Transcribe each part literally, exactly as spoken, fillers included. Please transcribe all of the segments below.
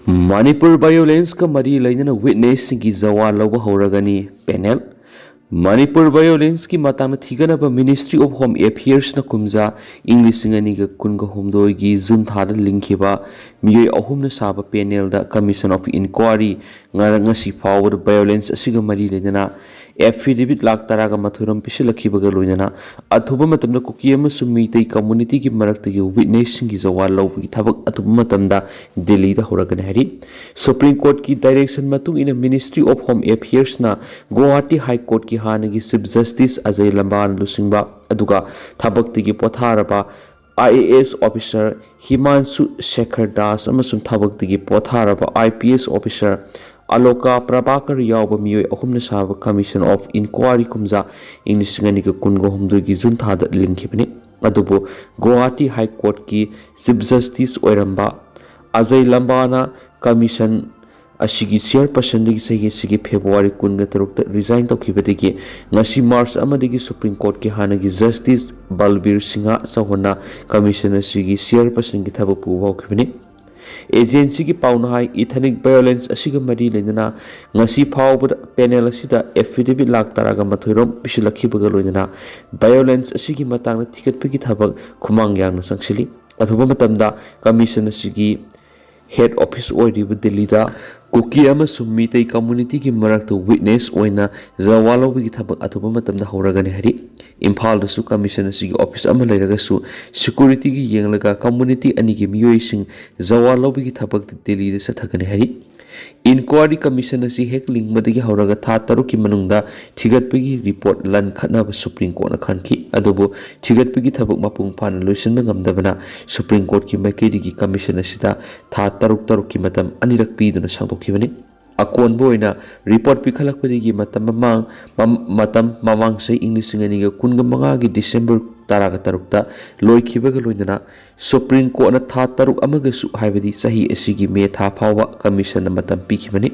ꯃꯅꯤꯄꯨꯔ ꯚꯥꯏꯑꯣꯂꯦꯟꯁꯀ ꯃꯔꯤ ꯂꯩꯅꯅ ꯋꯤꯠꯅꯦꯁꯁꯤꯡꯒꯤ ꯖꯋꯥ ꯂꯧꯕ ꯍꯧꯔꯒꯅꯤ ꯄꯦꯅꯦꯜ꯫ ꯃꯅꯤꯄꯨꯔ ꯚꯥꯏꯑꯣꯂꯦꯟꯁꯀꯤ ꯃꯇꯥꯡꯗ ꯊꯤꯒꯠꯅꯕ Ministry of Home Affairsꯅ ꯀꯨꯝꯖꯥ ꯏꯪ ꯂꯤꯁꯤꯡ ꯑꯅꯤꯒ ꯀꯨꯟꯒ ꯍꯨꯝꯗꯣꯏꯒꯤ ꯖꯨꯟ ꯊꯥꯗ ꯂꯤꯡꯈꯤꯕ ꯃꯤꯑꯣꯏ ꯑꯍꯨꯝꯅ ꯁꯥꯕ ꯄꯦꯅꯦꯜꯗ Commission of Inquiry ꯉꯔꯥꯡ ꯉꯁꯤ ꯐꯥꯎꯕꯗ ꯚꯥꯏꯑꯣꯂꯦꯟꯁ ꯑꯁꯤꯒ ꯃꯔꯤ ꯂꯩꯅꯅ ꯑꯦꯐꯤꯗꯦꯕꯤꯠ ꯂꯥꯈ ꯇꯔꯥꯒ ꯃꯥꯊꯣꯏ ꯔꯣꯝ ꯄꯤꯁꯤꯜꯂꯛꯈꯤꯕꯒ ꯂꯣꯏꯅꯅ ꯑꯊꯨꯕ ꯃꯇꯝꯗ ꯀꯨꯀꯤ ꯑꯃꯁꯨꯡ ꯃꯤꯇꯩ ꯀꯝꯃꯨꯅꯤꯇꯤꯒꯤ ꯃꯔꯛꯇꯒꯤ ꯋꯤꯠꯅꯦꯁꯁꯤꯡꯒꯤ ꯖꯋꯥ ꯂꯧꯕꯒꯤ ꯊꯕꯛ ꯑꯊꯨꯕ ꯃꯇꯝꯗ ꯗꯤꯜꯂꯤꯗ ꯍꯧꯔꯛꯀꯅꯤ ꯍꯥꯏꯔꯤ꯫ ꯁꯨꯄ꯭ꯔꯤꯝ ꯀꯣꯔꯠꯀꯤ ꯗꯥꯏꯔꯦꯛꯁꯟ ꯃꯇꯨꯡ ꯏꯟꯅ Ministry of Home Affairsꯅ ꯒꯨꯋꯥꯍꯥꯇꯤ ꯍꯥꯏ ꯀꯣꯔꯠꯀꯤ ꯍꯥꯟꯅꯒꯤ ꯆꯤꯐ ꯖꯁꯇꯤꯁ ꯑꯖꯌ ꯂꯝꯕꯥꯅ ꯂꯨꯆꯤꯡꯕ ꯑꯗꯨꯒ ꯊꯕꯛꯇꯒꯤ ꯄꯣꯊꯥꯔꯕ I A S officer Himanshu Shekhar Das ꯑꯃꯁꯨꯡ ꯊꯕꯛꯇꯒꯤ ꯄꯣꯊꯥꯔꯕ I P S officer ꯑꯂꯣꯀꯥ Prabhakar ꯌꯥꯎꯕ ꯃꯤꯑꯣꯏ ꯑꯍꯨꯝꯅ ꯁꯥꯕ Commission of Inquiry ꯀꯨꯝꯖꯥ ꯏꯪ ꯂꯤꯁꯤꯡ ꯑꯅꯤꯒ ꯀꯨꯟꯒ ꯍꯨꯝꯗꯣꯏꯒꯤ ꯖꯨꯟ ꯊꯥꯗ ꯂꯤꯡꯈꯤꯕꯅꯤ꯫ ꯑꯗꯨꯕꯨ ꯒꯨꯋꯥꯍꯥꯇꯤ ꯍꯥꯏ ꯀꯣꯔꯠꯀꯤ ꯆꯤꯐ ꯖꯁꯇꯤꯁ ꯑꯣꯏꯔꯝꯕ ꯑꯖꯌ ꯂꯝꯕꯥꯅ ꯀꯃꯤꯁꯟ ꯑꯁꯤꯒꯤ ꯆꯤꯌꯔꯄꯔꯁꯟꯗꯒꯤ ꯆꯍꯤ ꯑꯁꯤꯒꯤ ꯐꯦꯕ꯭ꯔꯨꯋꯥꯔꯤ ꯀꯨꯟꯒ ꯇꯔꯨꯛꯇ ꯔꯤꯖꯥꯏꯟ ꯇꯧꯈꯤꯕꯗꯒꯤ ꯉꯁꯤ ꯃꯥꯔꯆ ꯑꯃꯗꯒꯤ ꯁꯨꯄ꯭ꯔꯤꯝ ꯀꯣꯔꯠꯀꯤ ꯍꯥꯟꯅꯒꯤ ꯖꯁꯇꯤꯁ ꯕꯜꯕꯤꯔ ꯁꯤꯡꯍ ꯆꯧꯍꯟꯅ ꯀꯃꯤꯁꯟ ꯑꯁꯤꯒꯤ ꯆꯤꯌꯔꯄꯔꯁꯟꯒꯤ ꯊꯕꯛ ꯄꯨꯕ ꯍꯧꯈꯤꯕꯅꯤ꯫ ꯑꯦꯖꯦꯟꯁꯤꯒꯤ ꯄꯥꯎꯅ ꯍꯥꯏ, ꯏꯊꯅꯤꯛ ꯚꯥꯏꯑꯣꯂꯦꯟꯁ ꯑꯁꯤꯒ ꯃꯔꯤ ꯂꯩꯅꯅ ꯉꯁꯤ ꯐꯥꯎꯕꯗ ꯄꯦꯅꯦꯜ ꯑꯁꯤꯗ ꯑꯦꯐꯤꯗꯦꯕꯤꯠ ꯂꯥꯈ ꯇꯔꯥꯒ ꯃꯥꯊꯣꯏ ꯔꯣꯝ ꯄꯤꯁꯤꯜꯂꯛꯈꯤꯕꯒ ꯂꯣꯏꯅꯅ ꯚꯥꯏꯑꯣꯂꯦꯟꯁ ꯑꯁꯤꯒꯤ ꯃꯇꯥꯡꯗ ꯊꯤꯒꯠꯄꯒꯤ ꯊꯕꯛ ꯈꯨꯃꯥꯡ ꯌꯥꯡꯅ ꯆꯪꯁꯤꯜꯂꯤ꯫ ꯑꯊꯨꯕ ꯃꯇꯝꯗ ꯀꯃꯤꯁꯟ ꯑꯁꯤꯒꯤ ꯍꯦꯗ ꯑꯣꯐꯤꯁ ꯑꯣꯏꯔꯤꯕ ꯗꯤꯜꯂꯤꯗ ꯀꯨꯀꯤ ꯑꯃꯁꯨꯡ ꯃꯤꯇꯩ ꯀꯝꯃꯨꯅꯤꯇꯤꯒꯤ ꯃꯔꯛꯇ ꯋꯤꯠꯅꯦꯁ ꯑꯣꯏꯅ ꯖꯋꯥ ꯂꯧꯕꯒꯤ ꯊꯕꯛ ꯑꯊꯨꯕ ꯃꯇꯝꯗ ꯍꯧꯔꯒꯅꯤ ꯍꯥꯏꯔꯤ꯫ ꯏꯝꯐꯥꯜꯗꯁꯨ ꯀꯃꯤꯁꯟ ꯑꯁꯤꯒꯤ ꯑꯣꯐꯤꯁ ꯑꯃ ꯂꯩꯔꯒꯁꯨ ꯁꯦꯀ꯭ꯌꯨꯔꯤꯇꯤꯒꯤ ꯌꯦꯡꯂꯒ ꯀꯝꯃꯨꯅꯤꯇꯤ ꯑꯅꯤꯒꯤ ꯃꯤꯑꯣꯏꯁꯤꯡ ꯖꯋꯥ ꯂꯧꯕꯒꯤ ꯊꯕꯛꯇ ꯗꯤꯜꯂꯤꯗ ꯆꯠꯊꯒꯅꯤ ꯍꯥꯏꯔꯤ꯫ ꯏꯟꯀ꯭ꯋꯥꯔꯤ ꯀꯃꯤꯁꯟ ꯑꯁꯤ ꯍꯦꯛ ꯂꯤꯡꯕꯗꯒꯤ ꯍꯧꯔꯒ ꯊꯥ ꯇꯔꯨꯛꯀꯤ ꯃꯅꯨꯡꯗ ꯊꯤꯒꯠꯄꯒꯤ ꯔꯤꯄꯣꯔꯠ ꯂꯟꯈꯠꯅꯕ ꯁꯨꯄ꯭ꯔꯤꯝ ꯀꯣꯔꯠꯅ ꯈꯟꯈꯤ꯫ ꯑꯗꯨꯕꯨ ꯊꯤꯒꯠꯄꯒꯤ ꯊꯕꯛ ꯃꯄꯨꯡ ꯐꯥꯅ ꯂꯣꯏꯁꯤꯟꯕ ꯉꯝꯗꯕꯅ ꯁꯨꯄ꯭ꯔꯤꯝ ꯀꯣꯔꯠꯀꯤ ꯃꯥꯏꯀꯩꯗꯒꯤ ꯀꯃꯤꯁꯟ ꯑꯁꯤꯗ ꯊꯥ ꯇꯔꯨꯛ ꯇꯔꯨꯛꯀꯤ ꯃꯇꯝ ꯑꯅꯤꯔꯛ ꯄꯤꯗꯨꯅ ꯁꯥꯡꯗꯣꯛꯈꯤꯕꯅꯤ꯫ ꯑꯀꯣꯟꯕ ꯑꯣꯏꯅ ꯔꯤꯄꯣꯔꯠ ꯄꯤꯈꯠꯂꯛꯄꯗꯒꯤ ꯃꯇꯝ ꯃꯃꯥꯡ, ꯃꯝ-, ꯃꯇꯝ ꯃꯃꯥꯡ ꯆꯍꯤ ꯏꯪ ꯂꯤꯁꯤꯡ ꯑꯅꯤꯒ ꯀꯨꯟꯒ ꯃꯉꯥꯒꯤ ꯗꯤꯁꯦꯝꯕꯔ ꯇꯔꯥꯒ ꯇꯔꯨꯛꯇ ꯂꯣꯏꯈꯤꯕꯒ ꯂꯣꯏꯅꯅ ꯁꯨꯄ꯭ꯔꯤꯝ ꯀꯣꯔꯠꯅ ꯊꯥ ꯇꯔꯨꯛ ꯑꯃꯒꯁꯨ, ꯍꯥꯏꯕꯗꯤ ꯆꯍꯤ ꯑꯁꯤꯒꯤ ꯃꯦ ꯊꯥ ꯐꯥꯎꯕ ꯀꯃꯤꯁꯟꯅ ꯃꯇꯝ ꯄꯤꯈꯤꯕꯅꯤ꯫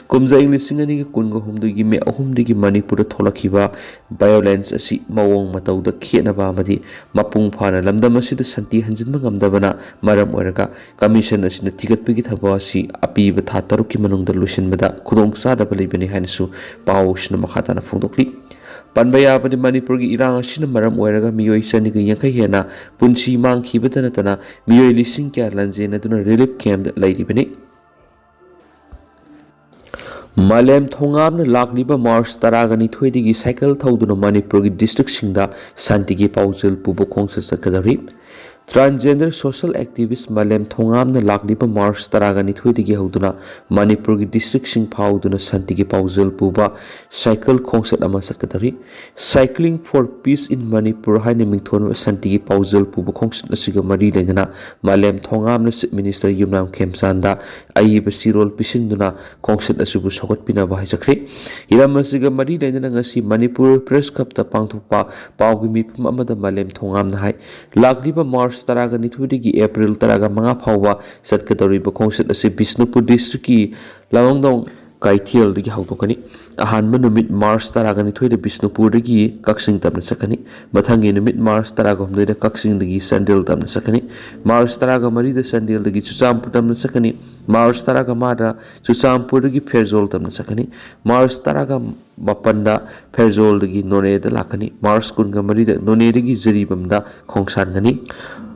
ꯀꯨꯝꯖꯥ ꯏꯪ ꯂꯤꯁꯤꯡ ꯑꯅꯤꯒ ꯀꯨꯟꯒ ꯍꯨꯝꯗꯣꯏꯒꯤ ꯃꯦ ꯑꯍꯨꯝꯗꯒꯤ ꯃꯅꯤꯄꯨꯔꯗ ꯊꯣꯛꯂꯛꯈꯤꯕ ꯚꯥꯏꯑꯣꯂꯦꯟꯁ ꯑꯁꯤ ꯃꯑꯣꯡ ꯃꯇꯧꯗ ꯈꯦꯠꯅꯕ ꯑꯃꯗꯤ ꯃꯄꯨꯡ ꯐꯥꯅ ꯂꯝꯗꯝ ꯑꯁꯤꯗ ꯁꯥꯟꯇꯤ ꯍꯟꯖꯤꯟꯕ ꯉꯝꯗꯕꯅ ꯃꯔꯝ ꯑꯣꯏꯔꯒ ꯀꯃꯤꯁꯟ ꯑꯁꯤꯅ ꯊꯤꯒꯠꯄꯒꯤ ꯊꯕꯛ ꯑꯁꯤ ꯑꯄꯤꯕ ꯊꯥ ꯇꯔꯨꯛꯀꯤ ꯃꯅꯨꯡꯗ ꯂꯣꯏꯁꯤꯟꯕꯗ ꯈꯨꯗꯣꯡꯆꯥꯗꯕ ꯂꯩꯕꯅꯤ ꯍꯥꯏꯅꯁꯨ ꯄꯥꯎ ꯑꯁꯤꯅ ꯃꯈꯥ ꯇꯥꯅ ꯐꯣꯡꯗꯣꯛꯂꯤ꯫ ꯄꯟꯕ ꯌꯥꯕꯗꯤ, ꯃꯅꯤꯄꯨꯔꯒꯤ ꯏꯔꯥꯡ ꯑꯁꯤꯅ ꯃꯔꯝ ꯑꯣꯏꯔꯒ ꯃꯤꯑꯣꯏ ꯆꯅꯤꯒ ꯌꯥꯡꯈꯩ ꯍꯦꯟꯅ ꯄꯨꯟꯁꯤ ꯃꯥꯡꯈꯤꯕꯇ ꯅꯠꯇꯅ ꯃꯤꯑꯣꯏ ꯂꯤꯁꯤꯡ ꯀꯌꯥ ꯂꯥꯟꯖꯦꯟꯅꯗꯨꯅ ꯔꯤꯂꯤꯐ ꯀꯦꯝꯞꯇ ꯂꯩꯔꯤꯕꯅꯤ꯫ ꯃꯥꯂꯦꯝ ꯊꯣꯉꯥꯝꯅ ꯂꯥꯛꯂꯤꯕ ꯃꯥꯔꯆ ꯇꯔꯥꯒ ꯅꯤꯊꯣꯏꯗꯒꯤ ꯁꯥꯏꯀꯜ ꯊꯧꯗꯨꯅ ꯃꯅꯤꯄꯨꯔꯒꯤ ꯗꯤꯁꯇ꯭ꯔꯤꯛꯁꯤꯡꯗ ꯁꯥꯟꯇꯤꯒꯤ ꯄꯥꯎꯖꯦꯜ ꯄꯨꯕ ꯈꯣꯡꯆꯠ ꯆꯠꯀꯗꯧꯔꯤ꯫ ꯇ꯭ꯔꯥꯟꯁꯖꯦꯟꯗꯔ ꯁꯣꯁꯦꯜ ꯑꯦꯛꯇꯤꯚꯤꯁ ꯃꯥꯂꯦꯝ ꯊꯣꯉꯥꯝꯅ ꯂꯥꯛꯂꯤꯕ ꯃꯥꯔꯆ ꯇꯔꯥꯒ ꯅꯤꯊꯣꯏꯗꯒꯤ ꯍꯧꯗꯨꯅ ꯃꯅꯤꯄꯨꯔꯒꯤ ꯗꯤꯁꯇ꯭ꯔꯤꯛꯁꯤꯡ ꯐꯥꯎꯗꯨꯅ ꯁꯥꯟꯇꯤꯒꯤ ꯄꯥꯎꯖꯦꯜ ꯄꯨꯕ ꯁꯥꯏꯀꯜ ꯈꯣꯡꯆꯠ ꯑꯃ ꯆꯠꯀꯗꯧꯔꯤ꯫ Cycling for Peace in Manipur ꯍꯥꯏꯅ ꯃꯤꯡꯊꯣꯟꯕ ꯁꯥꯟꯇꯤꯒꯤ ꯄꯥꯎꯖꯦꯜ ꯄꯨꯕ ꯈꯣꯡꯆꯠ ꯑꯁꯤꯒ ꯃꯔꯤ ꯂꯩꯅꯅ ꯃꯥꯂꯦꯝ ꯊꯣꯉꯥꯝꯅ ꯆꯤꯐ ꯃꯤꯅꯤꯁꯇꯔ ꯌꯨꯝꯅꯥꯝ ꯈꯦꯝꯆꯥꯟꯗ ꯑꯏꯕ ꯆꯦꯔꯣꯜ ꯄꯤꯁꯤꯟꯗꯨꯅ ꯈꯣꯡꯆꯠ ꯑꯁꯤꯕꯨ ꯁꯧꯒꯠꯄꯤꯅꯕ ꯍꯥꯏꯖꯈ꯭ꯔꯦ꯫ ꯍꯤꯔꯝ ꯑꯁꯤꯒ ꯃꯔꯤ ꯂꯩꯅꯅ ꯉꯁꯤ ꯃꯅꯤꯄꯨꯔ ꯄ꯭ꯔꯦꯁ ꯀ꯭ꯂꯕꯇ ꯄꯥꯡꯊꯣꯛꯄ ꯄꯥꯎꯒꯤ ꯃꯤꯐꯝ ꯑꯃꯗ ꯃꯥꯂꯦꯝ ꯊꯣꯉꯥꯝꯅ ꯍꯥꯏ, ꯂꯥꯛꯂꯤꯕ ꯃꯥꯔꯆ ꯇꯔꯥꯒ ꯅꯤꯊꯣꯏꯗꯒꯤ ꯑꯦꯄ꯭ꯔꯤꯜ ꯇꯔꯥꯒ ꯃꯉꯥ ꯐꯥꯎꯕ ꯆꯠꯀꯗꯧꯔꯤꯕ ꯈꯣꯡꯆꯠ ꯑꯁꯤ ꯕꯤꯁꯅꯨꯄꯨꯔ ꯗꯤꯁꯇ꯭ꯔꯤꯛꯀꯤ ꯂꯃꯪꯗꯣꯡ ꯀꯩꯊꯦꯜꯗꯒꯤ ꯍꯧꯗꯣꯛꯀꯅꯤ꯫ ꯑꯍꯥꯟꯕ ꯅꯨꯃꯤꯠ ꯃꯥꯔꯆ ꯇꯔꯥꯒ ꯅꯤꯊꯣꯏꯗ ꯕꯤꯁꯅꯨꯄꯨꯔꯗꯒꯤ ꯀꯛꯆꯤꯡ ꯇꯝꯅ ꯆꯠꯀꯅꯤ꯫ ꯃꯊꯪꯒꯤ ꯅꯨꯃꯤꯠ ꯃꯥꯔꯆ ꯇꯔꯥꯒ ꯍꯨꯝꯗꯣꯏꯗ ꯀꯛꯆꯤꯡꯗꯒꯤ ꯆꯥꯟꯗꯦꯜ ꯇꯝꯅ ꯆꯠꯀꯅꯤ꯫ ꯃꯥꯔꯆ ꯇꯔꯥꯒ ꯃꯔꯤꯗ ꯆꯥꯟꯗꯦꯜꯗꯒꯤ ꯆꯨꯔꯆꯥꯟꯄꯨꯔ ꯇꯝꯅ ꯆꯠꯀꯅꯤ꯫ ꯃꯥꯔꯆ ꯇꯔꯥꯒ ꯃꯉꯥꯗ ꯆꯨꯔꯆꯥꯟꯄꯨꯔꯗꯒꯤ ꯐꯦꯔꯖꯣꯜ ꯇꯝꯅ ꯆꯠꯀꯅꯤ꯫ ꯃꯥꯔꯆ ꯇꯔꯥꯒ ꯃꯥꯄꯟꯗ ꯐꯦꯔꯖꯣꯜꯗꯒꯤ ꯅꯣꯅꯦꯗ ꯂꯥꯛꯀꯅꯤ꯫ ꯃꯥꯔꯆ ꯀꯨꯟꯒ ꯃꯔꯤꯗ ꯅꯣꯅꯦꯗꯒꯤ ꯖꯤꯔꯤꯕꯥꯝꯗ ꯈꯣꯡꯁꯥꯟꯒꯅꯤ꯫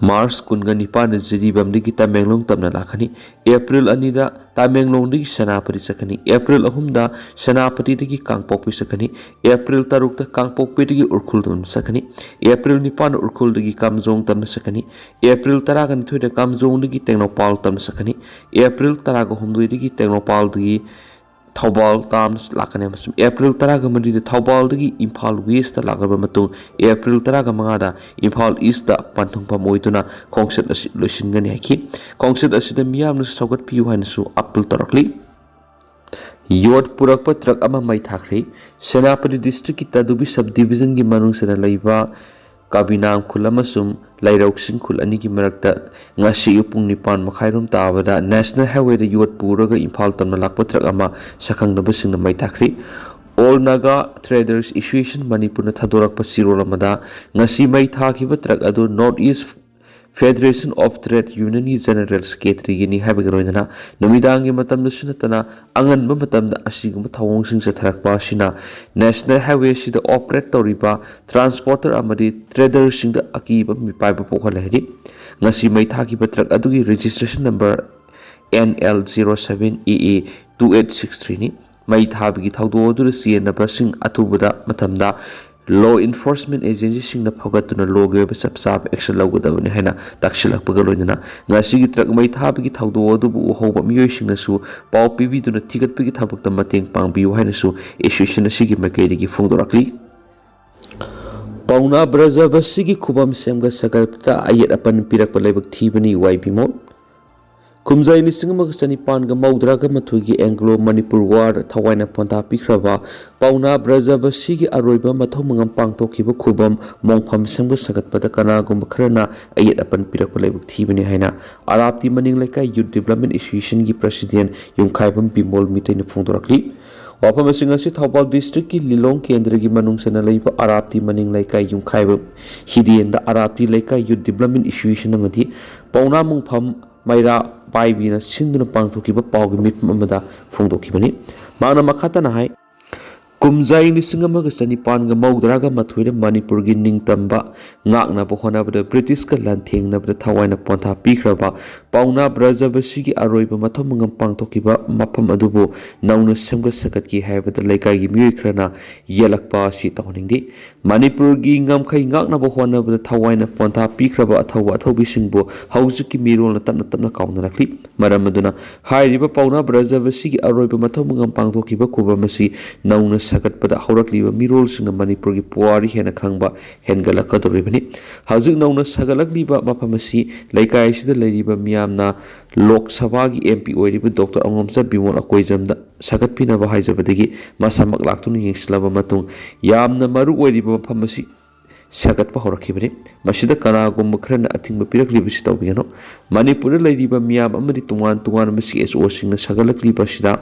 ꯃꯥꯔꯆ ꯀꯨꯟꯒ ꯅꯤꯄꯥꯟꯗ ꯖꯤꯔꯤꯕꯥꯝꯗꯒꯤ ꯇꯃꯦꯡꯂꯣꯡ ꯇꯝꯅ ꯂꯥꯛꯀꯅꯤ꯫ ꯑꯦꯄ꯭ꯔꯤꯜ ꯑꯅꯤꯗ ꯇꯃꯦꯡꯂꯣꯡꯗꯒꯤ ꯁꯦꯅꯥꯄꯇꯤ ꯆꯠꯀꯅꯤ꯫ ꯑꯦꯄ꯭ꯔꯤꯜ ꯑꯍꯨꯝꯗ ꯁꯦꯅꯥꯄꯇꯤꯗꯒꯤ ꯀꯥꯡꯄꯣꯛꯄꯤ ꯆꯠꯀꯅꯤ꯫ ꯑꯦꯄ꯭ꯔꯤꯜ ꯇꯔꯨꯛꯇ ꯀꯥꯡꯄꯣꯛꯄꯤꯗꯒꯤ ꯎꯈ꯭ꯔꯨꯜ ꯇꯝꯅ ꯆꯠꯀꯅꯤ꯫ ꯑꯦꯄ꯭ꯔꯤꯜ ꯅꯤꯄꯥꯟꯗ ꯎꯈ꯭ꯔꯨꯜꯗꯒꯤ ꯀꯥꯝꯖꯣꯡ ꯇꯝꯅ ꯆꯠꯀꯅꯤ꯫ ꯑꯦꯄ꯭ꯔꯤꯜ ꯇꯔꯥꯒ ꯅꯤꯊꯣꯏꯗ ꯀꯥꯝꯖꯣꯡꯗꯒꯤ ꯇꯦꯡꯅꯧꯄꯥꯜ ꯇꯝꯅ ꯆꯠꯀꯅꯤ꯫ ꯑꯦꯄ꯭ꯔꯤꯜ ꯇꯔꯥꯒ ꯍꯨꯝꯗꯣꯏꯗꯒꯤ ꯇꯦꯡꯅꯧꯄꯥꯜꯗꯒꯤ ꯊꯧꯕꯥꯜ ꯇꯝꯅ ꯂꯥꯛꯀꯅꯤ ꯑꯃꯁꯨꯡ ꯑꯦꯄ꯭ꯔꯤꯜ ꯇꯔꯥꯒ ꯃꯔꯤꯗ ꯊꯧꯕꯥꯜꯗꯒꯤ ꯏꯝꯐꯥꯜ ꯋꯦꯁꯇ ꯂꯥꯛꯂꯕ ꯃꯇꯨꯡ ꯑꯦꯄ꯭ꯔꯤꯜ ꯇꯔꯥꯒ ꯃꯉꯥꯗ ꯏꯝꯐꯥꯜ ꯏꯁꯇ ꯄꯟꯊꯨꯡꯐꯝ ꯑꯣꯏꯗꯨꯅ ꯈꯣꯡꯆꯠ ꯑꯁꯤ ꯂꯣꯏꯁꯤꯟꯒꯅꯤ ꯍꯥꯏꯈꯤ꯫ ꯈꯣꯡꯆꯠ ꯑꯁꯤꯗ ꯃꯤꯌꯥꯝꯅꯁꯨ ꯁꯧꯒꯠꯄꯤꯌꯨ ꯍꯥꯏꯅꯁꯨ ꯑꯄꯤꯜ ꯇꯧꯔꯛꯂꯤ꯫ ꯌꯣꯠ ꯄꯨꯔꯛꯄ ꯇ꯭ꯔꯛ ꯑꯃ ꯃꯩ ꯊꯥꯈ꯭ꯔꯦ꯫ ꯁꯦꯅꯥꯄꯇꯤ ꯗꯤꯁꯇ꯭ꯔꯤꯛꯀꯤ ꯇꯗꯨꯕꯤ ꯁꯕ ꯗꯤꯕꯤꯖꯟꯒꯤ ꯃꯅꯨꯡ ꯆꯟꯅ ꯂꯩꯕ ꯀꯥꯕꯤꯅꯥꯝ ꯈꯨꯜ ꯑꯃꯁꯨꯡ ꯂꯩꯔꯧꯁꯤꯡ ꯈꯨꯜ ꯑꯅꯤꯒꯤ ꯃꯔꯛꯇ ꯉꯁꯤ ꯑꯌꯨꯛ ꯄꯨꯡ ꯅꯤꯄꯥꯟ ꯃꯈꯥꯏꯔꯣꯝ ꯇꯥꯕꯗ National Highwayꯗ ꯌꯣꯠ ꯄꯨꯔꯒ ꯏꯝꯐꯥꯜ ꯇꯝꯅ ꯂꯥꯛꯄ ꯇ꯭ꯔꯛ ꯑꯃ ꯁꯛꯈꯪꯗꯕꯁꯤꯡꯅ ꯃꯩ ꯊꯥꯈ꯭ꯔꯤ꯫ All Naga Traders Association ꯃꯅꯤꯄꯨꯔꯅ ꯊꯥꯗꯣꯔꯛꯄ ꯆꯦꯔꯣꯜ ꯑꯃꯗ, ꯉꯁꯤ ꯃꯩ ꯊꯥꯈꯤꯕ ꯇ꯭ꯔꯛ ꯑꯗꯨ North East Federation of Trade Unionꯒꯤ General Secretaryꯒꯤꯅꯤ ꯍꯥꯏꯕꯒ ꯂꯣꯏꯅꯅ ꯅꯨꯃꯤꯗꯥꯡꯒꯤ ꯃꯇꯝꯗꯁꯨ ꯅꯠꯇꯅ ꯑꯉꯟꯕ ꯃꯇꯝꯗ ꯑꯁꯤꯒꯨꯝꯕ ꯊꯧꯑꯣꯡꯁꯤꯡ ꯆꯠꯊꯔꯛꯄ ꯑꯁꯤꯅ National Highway ꯑꯁꯤꯗ operate ꯇꯧꯔꯤꯕ transporter ꯑꯃꯗꯤ traderꯁꯤꯡꯗ ꯑꯀꯤꯕ ꯃꯤꯄꯥꯏꯕ ꯄꯣꯛꯍꯜꯂꯦ ꯍꯥꯏꯔꯤ꯫ ꯉꯁꯤ ꯃꯩ ꯊꯥꯈꯤꯕ ꯇ꯭ꯔꯛ ꯑꯗꯨꯒꯤ registration number N L zero seven E E two eight six threeꯅꯤ꯫ ꯃꯩ ꯊꯥꯕꯒꯤ ꯊꯧꯗꯣꯛ ꯑꯗꯨꯗ ꯆꯦꯟꯅꯕꯁꯤꯡ ꯑꯊꯨꯕꯗ ꯃꯇꯝꯗ law enforcement agencyꯁꯤꯡꯅ ꯐꯒꯠꯇꯨꯅ lawꯒꯤ ꯑꯣꯏꯕ ꯆꯞ ꯆꯥꯕ action ꯂꯧꯒꯗꯕꯅꯤ ꯍꯥꯏꯅ ꯇꯥꯛꯁꯤꯜꯂꯛꯄꯒ ꯂꯣꯏꯅꯅ ꯉꯁꯤꯒꯤ ꯇ꯭ꯔꯛ ꯃꯩ ꯊꯥꯕꯒꯤ ꯊꯧꯗꯣꯛ ꯑꯗꯨꯕꯨ ꯎꯍꯧꯕ ꯃꯤꯑꯣꯏꯁꯤꯡꯅꯁꯨ ꯄꯥꯎ ꯄꯤꯕꯤꯗꯨꯅ ꯊꯤꯒꯠꯄꯒꯤ ꯊꯕꯛꯇ ꯃꯇꯦꯡ ꯄꯥꯡꯕꯤꯌꯨ ꯍꯥꯏꯅꯁꯨ association ꯑꯁꯤꯒꯤ ꯃꯥꯏꯀꯩꯗꯒꯤ ꯐꯣꯡꯗꯣꯔꯛꯂꯤ꯫ ꯄꯥꯎꯅꯥ ꯕ꯭ꯔꯖꯕꯁꯤꯒꯤ ꯈꯨꯕꯝ ꯁꯦꯝꯒꯠ ꯁꯥꯒꯠꯄꯗ ꯑꯌꯦꯠ ꯑꯄꯟ ꯄꯤꯔꯛꯄ ꯂꯥꯏꯕꯛ ꯊꯤꯕꯅꯤ ꯋꯥꯏ ꯕꯤꯃꯣꯜ꯫ ꯀꯨꯝꯖꯩ ꯂꯤꯁꯤꯡ ꯑꯃꯒ ꯆꯅꯤꯄꯥꯟꯒ ꯃꯧꯗ꯭ꯔꯥꯒ ꯃꯥꯊꯣꯏꯒꯤ Anglo Manipur War ꯊꯋꯥꯏꯅ ꯄꯣꯟꯊꯥ ꯄꯤꯈ꯭ꯔꯕ ꯄꯥꯎꯅꯥ ꯕ꯭ꯔꯖꯕꯁꯤꯒꯤ ꯑꯔꯣꯏꯕ ꯃꯊꯧ ꯃꯉꯝ ꯄꯥꯡꯊꯣꯛꯈꯤꯕ ꯈꯨꯕꯝ ꯃꯣꯡꯐꯝ ꯁꯦꯝꯒꯠ ꯁꯥꯒꯠꯄꯗ ꯀꯅꯥꯒꯨꯝꯕ ꯈꯔꯅ ꯑꯌꯦꯠ ꯑꯄꯟ ꯄꯤꯔꯛꯄ ꯂꯥꯏꯕꯛ ꯊꯤꯕꯅꯤ ꯍꯥꯏꯅ ꯑꯔꯥꯞꯇꯤ ꯃꯅꯤꯡ ꯂꯩꯀꯥꯏ Youth Development Associationꯒꯤ President ꯌꯨꯝꯈꯥꯏꯕꯝ ꯕꯤꯃꯣꯜ ꯃꯤꯇꯩꯅ ꯐꯣꯡꯗꯣꯔꯛꯂꯤ꯫ ꯋꯥꯐꯝ ꯑꯁꯤꯡ ꯑꯁꯤ ꯊꯧꯕꯥꯜ districtꯀꯤ ꯂꯤꯂꯣꯡ ꯀꯦꯟꯗ꯭ꯔꯒꯤ ꯃꯅꯨꯡ ꯆꯟꯅ ꯂꯩꯕ ꯑꯔꯥꯞꯇꯤ ꯃꯅꯤꯡ ꯂꯩꯀꯥꯏ ꯌꯨꯝꯈꯥꯏꯕꯝ ꯍꯤꯗꯦꯟꯗ ꯑꯔꯥꯞꯇꯤ ꯂꯩꯀꯥꯏ Youth Development Association ꯑꯃꯗꯤ ꯄꯥꯎꯅꯥ ꯃꯣꯡꯐꯝ ꯃꯩꯔꯥ ꯄꯥꯏꯕꯤꯅ ꯁꯤꯟꯗꯨꯅ ꯄꯥꯡꯊꯣꯛꯈꯤꯕ ꯄꯥꯎꯒꯤ ꯃꯤꯐꯝ ꯑꯃꯗ ꯐꯣꯡꯗꯣꯛꯈꯤꯕꯅꯤ꯫ ꯃꯍꯥꯛꯅ ꯃꯈꯥ ꯇꯥꯅ ꯍꯥꯏ, ꯀꯨꯝꯖꯩ ꯂꯤꯁꯤꯡ ꯑꯃꯒ ꯆꯅꯤꯄꯥꯟꯒ ꯃꯧꯗ꯭ꯔꯥꯒ ꯃꯥꯊꯣꯏꯗ ꯃꯅꯤꯄꯨꯔꯒꯤ ꯅꯤꯡꯇꯝꯕ ꯉꯥꯛꯅꯕ ꯍꯣꯠꯅꯕꯗ British ꯀ ꯂꯥꯟꯊꯦꯡꯅꯕꯗ ꯊꯋꯥꯏꯅ ꯄꯣꯟꯊꯥ ꯄꯤꯈ꯭ꯔꯕ ꯄꯥꯎꯅꯥ ꯕ꯭ꯔꯖꯕꯁꯤꯒꯤ ꯑꯔꯣꯏꯕ ꯃꯊꯧ ꯃꯉꯝ ꯄꯥꯡꯊꯣꯛꯈꯤꯕ ꯃꯐꯝ ꯑꯗꯨꯕꯨ ꯅꯧꯅ ꯁꯦꯝꯒꯠ ꯁꯥꯒꯠꯈꯤ ꯍꯥꯏꯕꯗ ꯂꯩꯀꯥꯏꯒꯤ ꯃꯤꯑꯣꯏ ꯈꯔꯅ ꯌꯦꯜꯂꯛꯄ ꯑꯁꯤ ꯇꯧꯍꯟꯅꯤꯡꯗꯦ꯫ ꯃꯅꯤꯄꯨꯔꯒꯤ ꯉꯝꯈꯩ ꯉꯥꯛꯅꯕ ꯍꯣꯠꯅꯕꯗ ꯊꯋꯥꯏꯅ ꯄꯣꯟꯊꯥ ꯄꯤꯈ꯭ꯔꯕ ꯑꯊꯧꯕ ꯑꯊꯧꯕꯤꯁꯤꯡꯕꯨ ꯍꯧꯖꯤꯛꯀꯤ ꯃꯤꯔꯣꯜꯅ ꯇꯞꯅ ꯇꯞꯅ ꯀꯥꯎꯅꯔꯛꯂꯤ꯫ ꯃꯔꯝ ꯑꯗꯨꯅ ꯍꯥꯏꯔꯤꯕ ꯄꯥꯎꯅꯥ ꯕ꯭ꯔꯖꯕꯁꯤꯒꯤ ꯑꯔꯣꯏꯕ ꯃꯊꯧ ꯃꯉꯝ ꯄꯥꯡꯊꯣꯛꯈꯤꯕ ꯈꯨꯕꯝ ꯑꯁꯤ ꯅꯧꯅ ꯁꯥꯒꯠꯄꯗ ꯍꯧꯔꯛꯂꯤꯕ ꯃꯤꯔꯣꯜꯁꯤꯡꯅ ꯃꯅꯤꯄꯨꯔꯒꯤ ꯄꯨꯋꯥꯔꯤ ꯍꯦꯟꯅ ꯈꯪꯕ ꯍꯦꯟꯒꯠꯂꯛꯀꯗꯧꯔꯤꯕꯅꯤ꯫ ꯍꯧꯖꯤꯛ ꯅꯧꯅ ꯁꯥꯒꯠꯂꯛꯂꯤꯕ ꯃꯐꯝ ꯑꯁꯤ ꯂꯩꯀꯥꯏ ꯑꯁꯤꯗ ꯂꯩꯔꯤꯕ ꯃꯤꯌꯥꯝꯅ ꯂꯣꯛ ꯁꯚꯥꯒꯤ M P ꯑꯣꯏꯔꯤꯕ Doctor ꯑꯉꯣꯝꯆꯥ ꯕꯤꯃꯣꯜ ꯑꯀꯣꯏꯖꯝꯗ ꯁꯥꯒꯠꯄꯤꯅꯕ ꯍꯥꯏꯖꯕꯗꯒꯤ ꯃꯁꯥꯃꯛ ꯂꯥꯛꯇꯨꯅ ꯌꯦꯡꯁꯤꯜꯂꯕ ꯃꯇꯨꯡ ꯌꯥꯝꯅ ꯃꯔꯨ ꯑꯣꯏꯔꯤꯕ ꯃꯐꯝ ꯑꯁꯤ ꯁꯥꯒꯠꯄ ꯍꯧꯔꯛꯈꯤꯕꯅꯤ꯫ ꯃꯁꯤꯗ ꯀꯅꯥꯒꯨꯝꯕ ꯈꯔꯅ ꯑꯊꯤꯡꯕ ꯄꯤꯔꯛꯂꯤꯕꯁꯤ ꯇꯧꯕꯤꯒꯅꯨ꯫ ꯃꯅꯤꯄꯨꯔꯗ ꯂꯩꯔꯤꯕ ꯃꯤꯌꯥꯝ ꯑꯃꯗꯤ ꯇꯣꯉꯥꯟ ꯇꯣꯉꯥꯟꯕ ꯁꯤ ꯑꯦꯁ ꯑꯣꯁꯤꯡꯅ ꯁꯥꯒꯠꯂꯛꯂꯤꯕ ꯑꯁꯤꯗ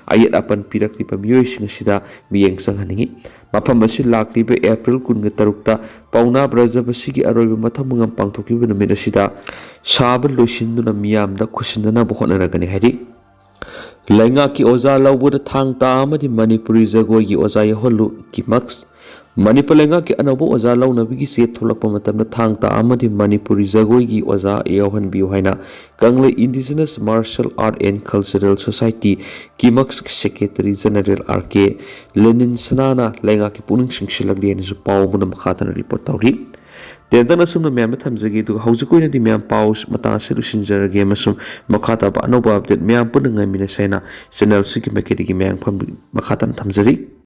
ꯑꯌꯦꯠ ꯑꯄꯟ ꯄꯤꯔꯛꯂꯤꯕ ꯃꯤꯑꯣꯏꯁꯤꯡ ꯑꯁꯤꯗ ꯃꯤꯠꯌꯦꯡ ꯆꯪꯍꯟꯅꯤꯡꯏ꯫ ꯃꯐꯝ ꯑꯁꯤ ꯂꯥꯛꯂꯤꯕ ꯑꯦꯄ꯭ꯔꯤꯜ ꯀꯨꯟꯒ ꯇꯔꯨꯛꯇ ꯄꯥꯎꯅꯥ ꯕ꯭ꯔꯖꯕꯥꯁꯤꯒꯤ ꯑꯔꯣꯏꯕ ꯃꯊꯧ ꯃꯉꯝ ꯄꯥꯡꯊꯣꯛꯈꯤꯕ ꯅꯨꯃꯤꯠ ꯑꯁꯤꯗ ꯁꯥꯕ ꯂꯣꯏꯁꯤꯟꯗꯨꯅ ꯃꯤꯌꯥꯝꯗ ꯈꯨꯠꯁꯤꯟꯅꯅꯕ ꯍꯣꯠꯅꯔꯒꯅꯤ ꯍꯥꯏꯔꯤ꯫ ꯂꯩꯉꯥꯛꯀꯤ ꯑꯣꯖꯥ ꯂꯧꯕꯗ ꯊꯥꯡ ꯇꯥ ꯑꯃꯗꯤ ꯃꯅꯤꯄꯨꯔꯤ ꯖꯒꯣꯏꯒꯤ ꯑꯣꯖꯥ ꯌꯥꯎꯍꯜꯂꯨ, ꯀꯤꯃꯛꯁ꯫ ꯃꯅꯤꯄꯨꯔ ꯂꯩꯉꯥꯛꯀꯤ ꯑꯅꯧꯕ ꯑꯣꯖꯥ ꯂꯧꯅꯕꯒꯤ ꯆꯦ ꯊꯣꯛꯂꯛꯄ ꯃꯇꯝꯗ ꯊꯥꯡ ꯇꯥ ꯑꯃꯗꯤ ꯃꯅꯤꯄꯨꯔꯤ ꯖꯒꯣꯏꯒꯤ ꯑꯣꯖꯥ ꯌꯥꯎꯍꯟꯕꯤꯌꯨ ꯍꯥꯏꯅ Kanglei Indigenous Martial Art and Cultural Society, KIMACS, secretary general R K Lenin ꯁꯅꯥꯅ ꯂꯩꯉꯥꯛꯀꯤ ꯄꯨꯛꯅꯤꯡ ꯆꯤꯡꯁꯤꯜꯂꯛꯂꯤ ꯍꯥꯏꯅꯁꯨ ꯄꯥꯎ ꯑꯃꯅ ꯃꯈꯥ ꯇꯥꯅ ꯔꯤꯄꯣꯔꯠ ꯇꯧꯔꯤ꯫ ꯇꯦꯟꯇꯛꯅ ꯑꯁꯨꯝꯅ ꯃꯌꯥꯝꯗ ꯊꯝꯖꯒꯦ, ꯑꯗꯨꯒ ꯍꯧꯖꯤꯛ ꯑꯣꯏꯅꯗꯤ ꯃꯌꯥꯝ ꯄꯥꯎ ꯃꯇꯥꯡ ꯑꯁꯤ ꯂꯣꯏꯁꯤꯟꯖꯔꯒꯦ ꯑꯃꯁꯨꯡ ꯃꯈꯥ ꯇꯥꯕ ꯑꯅꯧꯕ ꯑꯞꯗꯦꯠ ꯃꯌꯥꯝ ꯄꯨꯟꯅ ꯉꯥꯏꯃꯤꯟꯅꯁꯦ ꯍꯥꯏꯅ ꯆꯦꯅꯦꯜꯁꯤꯒꯤ ꯃꯥꯏꯀꯩꯗꯒꯤ ꯃꯌꯥꯝ ꯐꯝ-, ꯃꯈꯥ ꯇꯥꯅ ꯊꯝꯖꯔꯤ꯫